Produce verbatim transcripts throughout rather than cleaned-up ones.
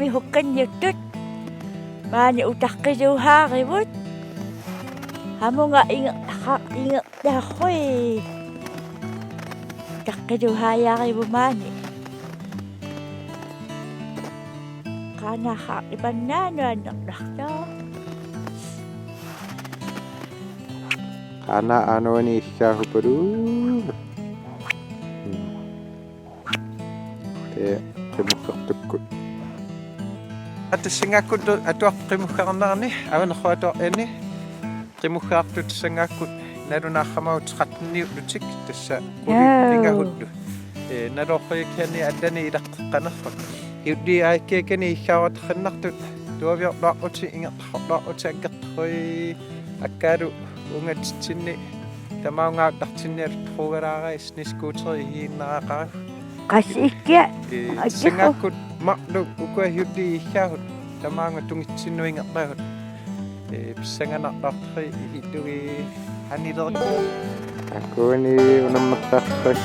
Hukkanniuttut. Maani utaqqiluuhaarivut. Hamunga inge-, ha-, ingerlaarui. Utaqqiluuhaajaarivut maani. Qaanaarhaarnipannaanut annerlartoq. Qaanaaq aana uani iggaahupaluk. Tee qimuggertukkut. Atussangaakkut atuaq qimuggernerani, Avanersuaq atuarani. Qimuggertut tussangaakkut nalunaarsimavut tretteniullutik tassa quli Jaa. Pingahullu. Ee, nalorpajukkiani allani ileqqeqqanerput. Hiulliit aakkakkanik iggaarutaqqinnartut tuaviorluarlutik ingerlaarluarlutik aggertarui akkaalu ungatitsinni tamaungaattartinni altrugalaarisi. Snescooter ihiinnaraqaaq. Qassi ikkia? Ee, aggerru. Tussangaakkut marluk ukua hiulliit iggaahut tamaanga tungitsinnut ingerlagut. Ee, pissanganartartui ihittugit anilerikku. Akuani unammertartui.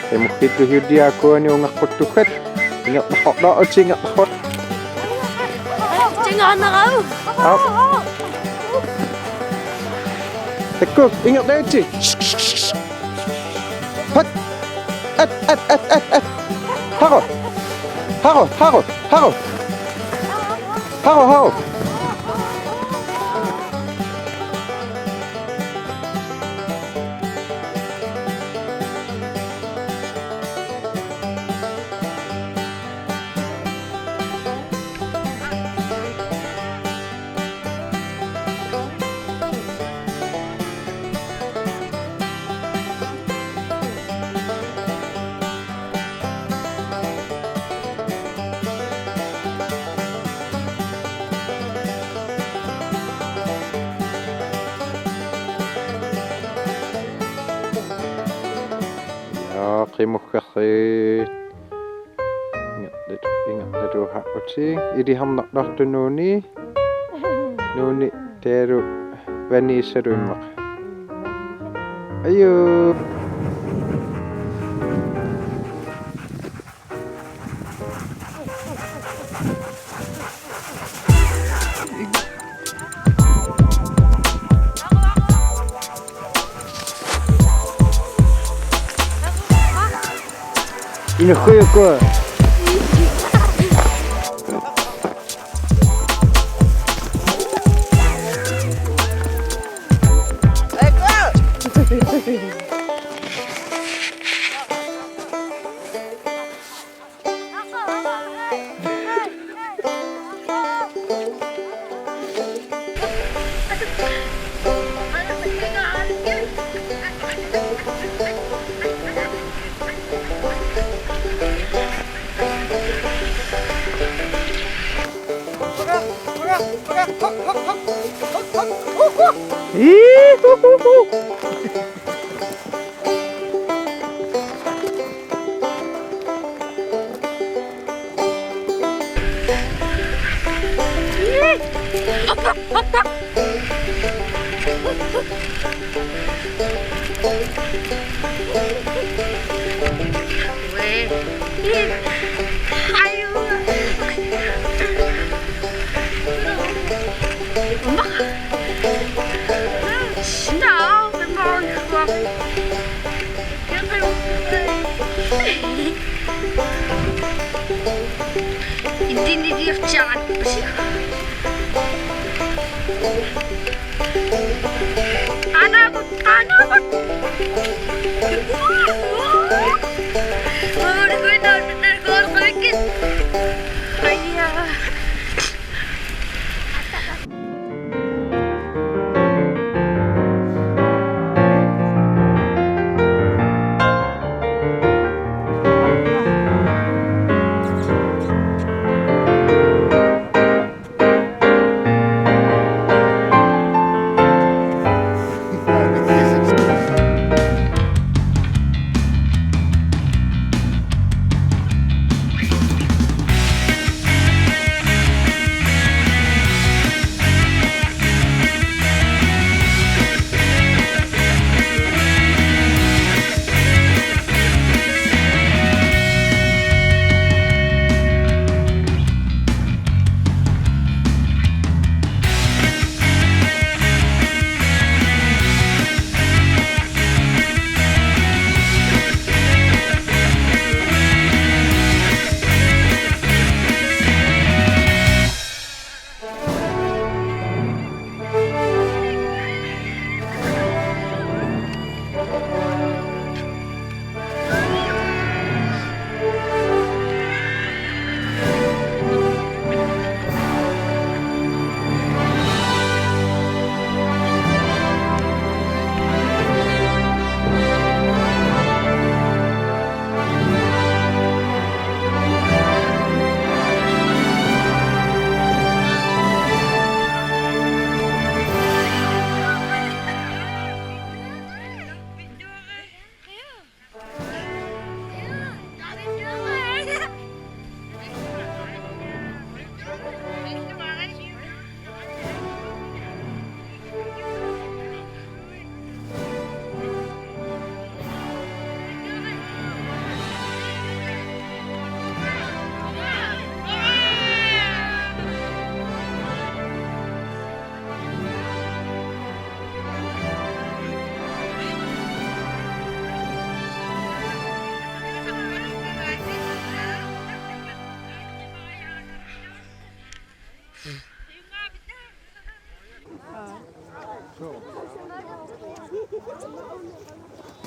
Qimukkillu hiulliit akuani ungaqquttukkat. Ingerlaarluarlutik ingerlaarluarlutik. Tingaanarau. Au. Takkuk, ingerlaatsi. Hat. At, at, at, at, at. Haro. Haro, haro, haro. Haro, haro. Ja, qimuggerrit. Ingerlat-, ingerlatuuharutsigu. Iliharnarluartut Nuuni. Nuuni taavalu Vanessalu immaqa. Ajuu. Inuhuyuku.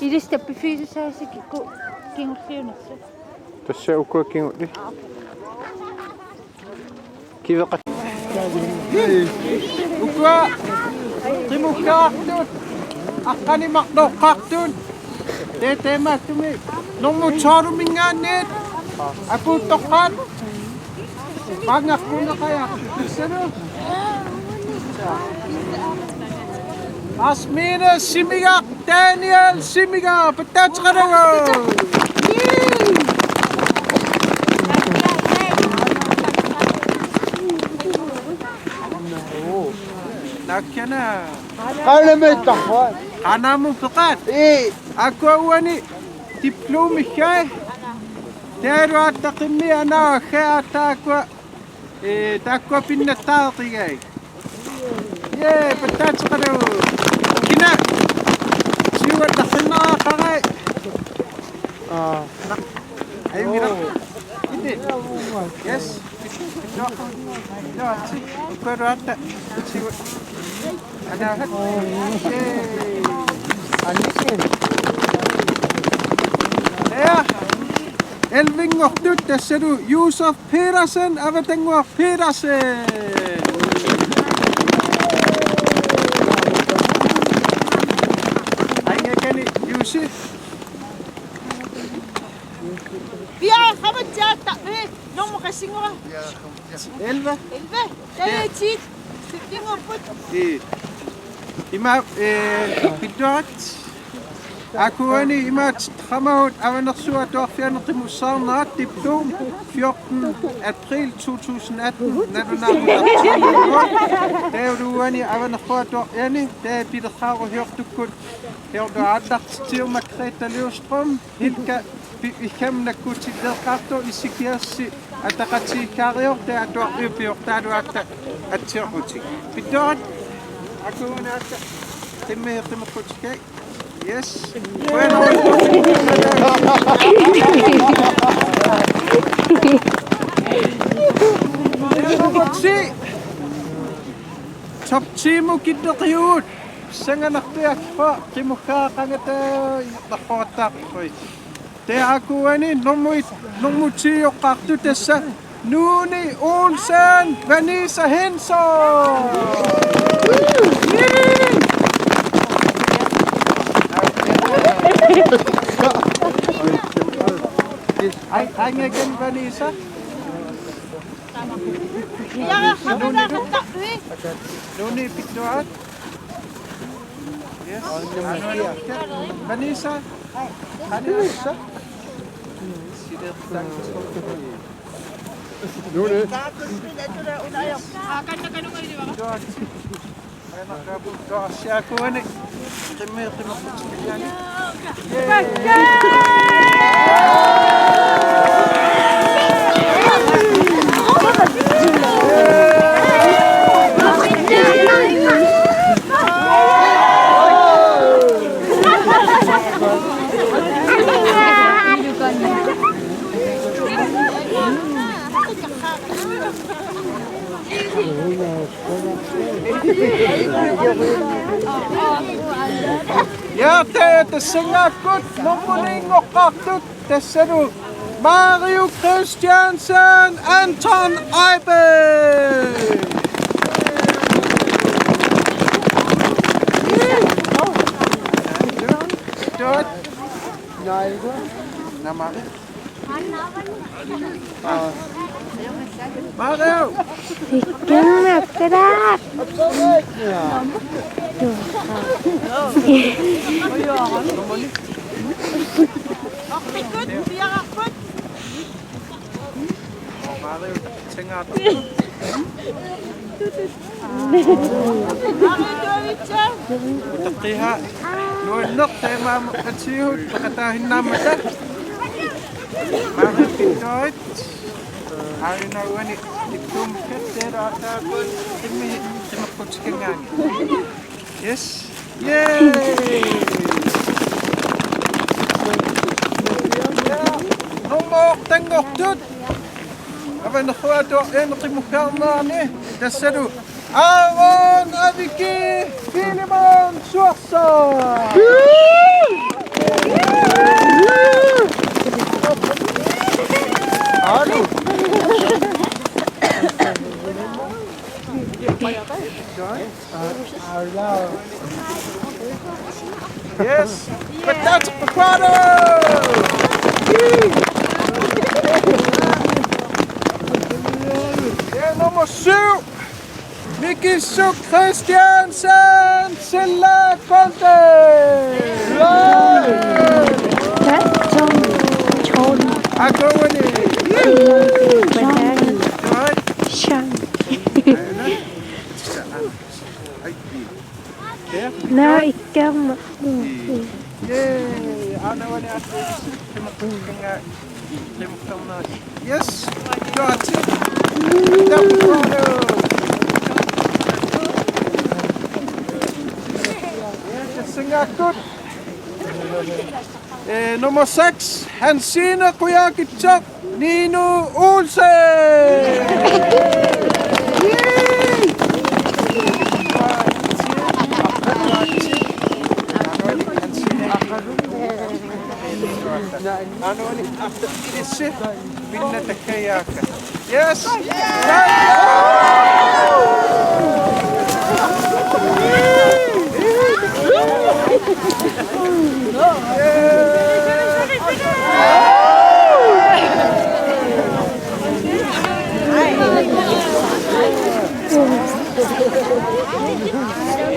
Ilissi tappiffigisassaasikku kingulliunersut. Tassa ukua kingulliit. Kiveqat. Ukua qimukkaartut, aqqaneq-marlooqqaartut. Tee taamaattumik normu tolv-minngaanniit apuuttoqqaat. Maanngarpunneqajaarput tassalu. Asmine Simigaq, Daniel Simigaq, pattaateqalagut. Nakkana. Qaanaamut peqaat. Ii. Aakkua uani diplomigakka. Taavalu aatsaat qimmii anaagakka aatsaat aakkua. Ee, taakkua pinnattaaqigakka. Yay, pattaateqalagut. Kina. Siuattaarsinnaaqqagai. Aa. Ajunngilaq. Inde. Yes. Nå. Nå, si. Ukkaluatta. Siu. Anaagat. Yay. Annikin. Ja. Elleve-nngortut tassalu Josef Petersen, Avatannguaq Petersen. Aingakani Jussi. Piareersimatsiarta, eh, normu qassinngorpa? Elleve. Elleve. Taava ti. Sytten-nngorput. Ii. Ima, eh, pilluarit. Aakuani imaattoq tamaat Avanersuup Atuarfiani qimussaarnerat diplom fjorten april to tusind atten, nalunaaqutaq. Taavalu uani Avanersuup Atuarfiani, taava pilersaarut hiortukkut, hiortuaattartitsiuma Margrethe Løvstrøm, Hilka, pi-, iggam nakkuuteqartoq Ezekiasi ataqatigiikkaarioq, taava atuarfiup piortaaluatta atsiorputit. Pittorat, akuunaakka, qimmii qimeqqutigai. Yes. Bueno. Nummer ti. Top ti-mut kinneqiugut. Sanganarpiaq qimukkaqangata ingerlaqqorattaarpui. Taava aakuani normu et, normu ti-oqqaartoq tassa Nuni Olsen, Vanessa Henson. Ai, ai, ngeken Vanessa. Nuni pittorat. Yes. Vanessa. Vanessa. Nuni. Ja, taava tassanngakkut nummer ni-nngoqqaartut tassalu Mario Christiansen, Anton Eibe. Namari. Mario! Sikkinngakkalaaq. Mario, sengaat. Utaqqia. Nuanneq taamaammat atsigut peqataasinnaammata. Maanna pittorit. Aajuna uani tikkuum katteera aataakkut immi timeqqutikangaani. Yes. Yay! Nummer ottenngortut. Avanersuaq atuartut qimussaarnerani tassalu Aaron Aviki Filimon Suorsoq. Alu. Yes. Fantastic quarter. Ja, nummer syv. Mikisuk Christiansen, Silla Konte. That's John. John. Akawani. John. John. Naa ikkamma. Yay. Aana uani aatsaat. Yes. Takuuk. Yes, singakut. Eh, nummer seks, Hansine Kujakitsoq, Nino Olsen. Anoni, ilissi, pinna takkajaakka. Yes!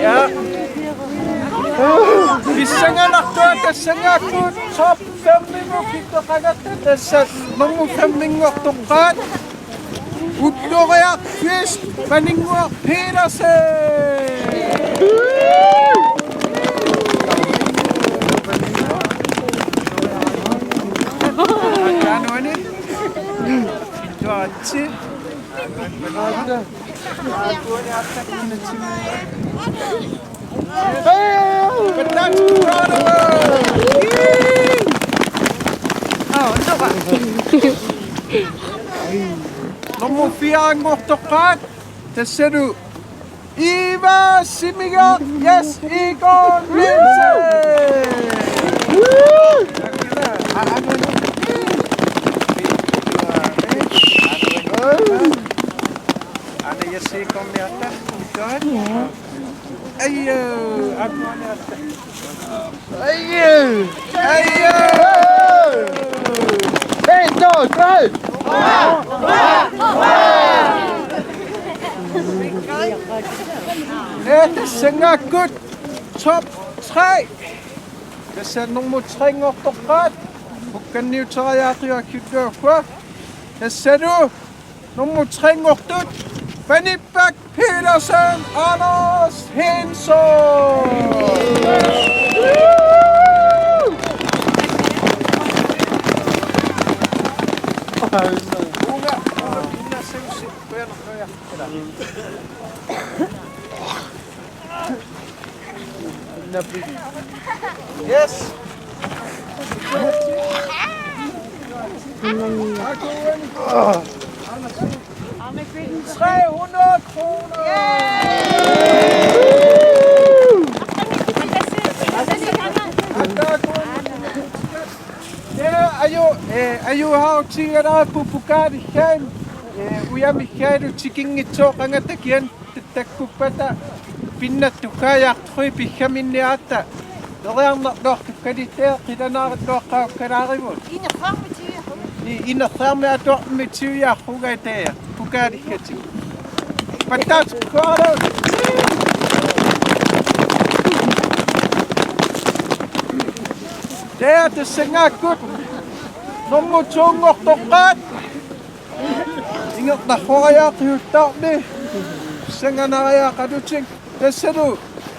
Ja. Pissanganartua tassangaakkut top fem-imut kittoqangatta tassa nummer fem-inngortoqqaat. Ulloriaq Kvist Paninnguaq Petersen. Aatsaat uani. Tuaratsi. Nummer fire-nngortoqqaat, tassalu Iva Simiga, yes, Egon Nielsen. Aana, yes, Egon Nielsen. Ayo, ayo. Ayo. Ayo. Hey, dos, tres. Ja, tassangaakkut top tre. Tassa nummer tre-nngortoqqaat. Pukkanniuteriaaseq akkiuttuakkua. Tassalu nummer tre-nngortut. Panippaq Petersen, Anders Henson. Uunga, uunga, pinnassagussi, qujanarsuaq. Yes. Tre hundrede kroner. Ja, ajo, eh, ajo har jo tiggeraapu pokaaligain, eh, ujamigain tikinngitsoqangattakian. Takkuppata pinnattukkaajaartui piggaminniaatta. Neriarnarluartukkaluarluta qilanaarluaqqaukkalaarimut. Inersaarmi tiiarru. Ni inersaarmi atuarmi tiiarrugaata pokaaligatik. Pattaat kualu. Taava tassangaakkut nummer to-nngortoqqaat. Ingerlaqqoriaaseq uttaarmi sanganariaqalutik tassalu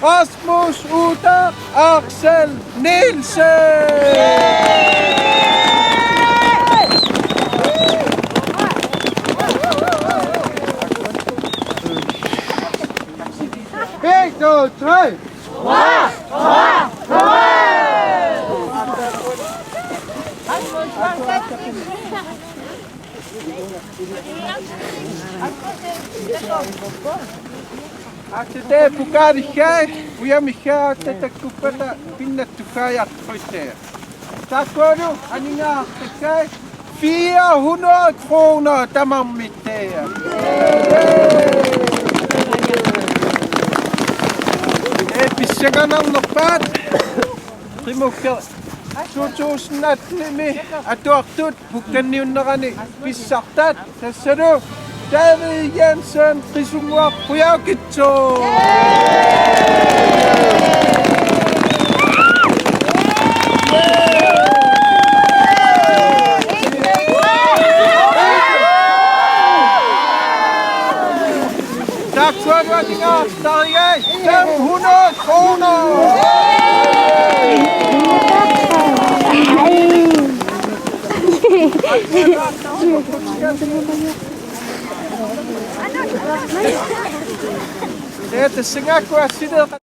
Rasmus Uta Axel Nielsen. En, to, tre. Aatsaat pokaaligaagut, ujamigaagut, takuppata pinnattukkaajaqqutteer. Taakkualu aningaasartagaagut fire hundrede kroner tamarmik. Ee, pissanganarnerpaat. Qimukkeri to tusind attenimi atuartut pukkanniunnerani pissartat, tassalu David Jensen, Qisunnguaq Qujaukitsoq. Taakkualu aningaasartarigaat fem hundrede kroner. Ee, tassanngaakku assileeqa-